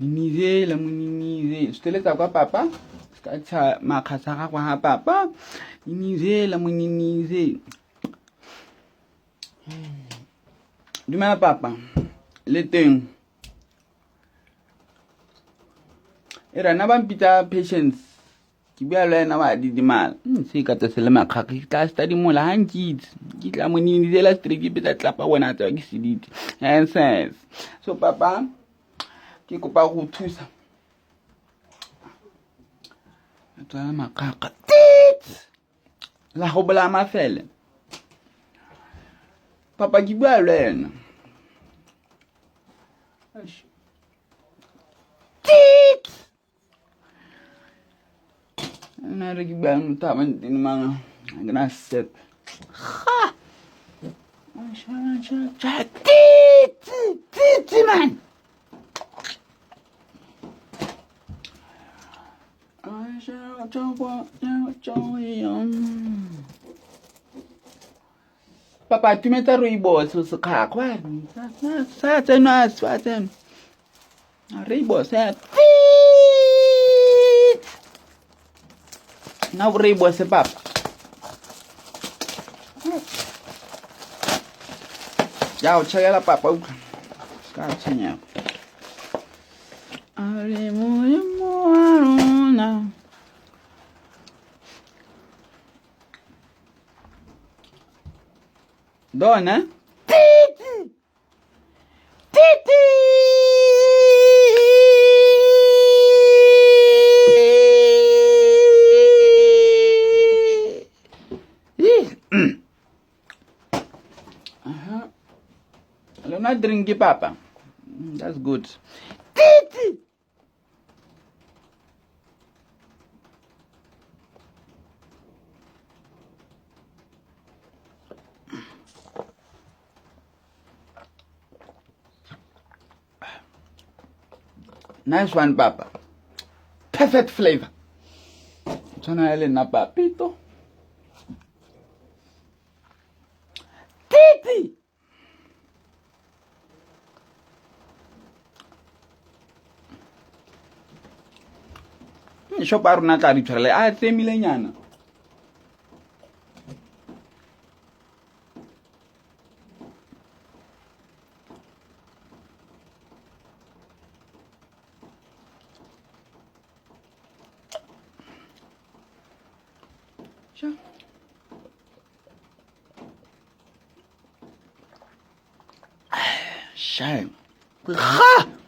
Ninizela moninizela. Seteletsa kwa papa. Se ka tsha makgasa gago ga papa. Ninizela moninizela. Dumela papa. Le teng. E rena ba mpitsa patience. Ke bua le wena wa didimala. Hmm, se ka tse se le makgakge ke tla se tadimola ha nkitse. Ke tla moninizela straight ke betsa tlapa wena tsa ke sediti. Nonsense. So papa ke kopa go thusa. Tswala makgakga. Tit! La go bolaya mafele. Papa ke bua le wena. Tit! Nna re ke bua le motho a bantene mang ga ke na sepe. Ga! Tit! Tit man! Papa tumetsa rooibos sekgakgwa sa tsenwa sa tsenwa rooibos ya na rooibos papa ya o tšhakela papa utlwa se ka tshwenyega A re Modimo wa rona. Dona. Titi. Titi. Aha. Lona drink papa. Mm, that's good. Titi. Nice one, Papa. Perfect flavor. Tshwana le nna papito. Titi. Shop a rona tla di tshwarela a tsemile nyana. Sure. Shame. Ga!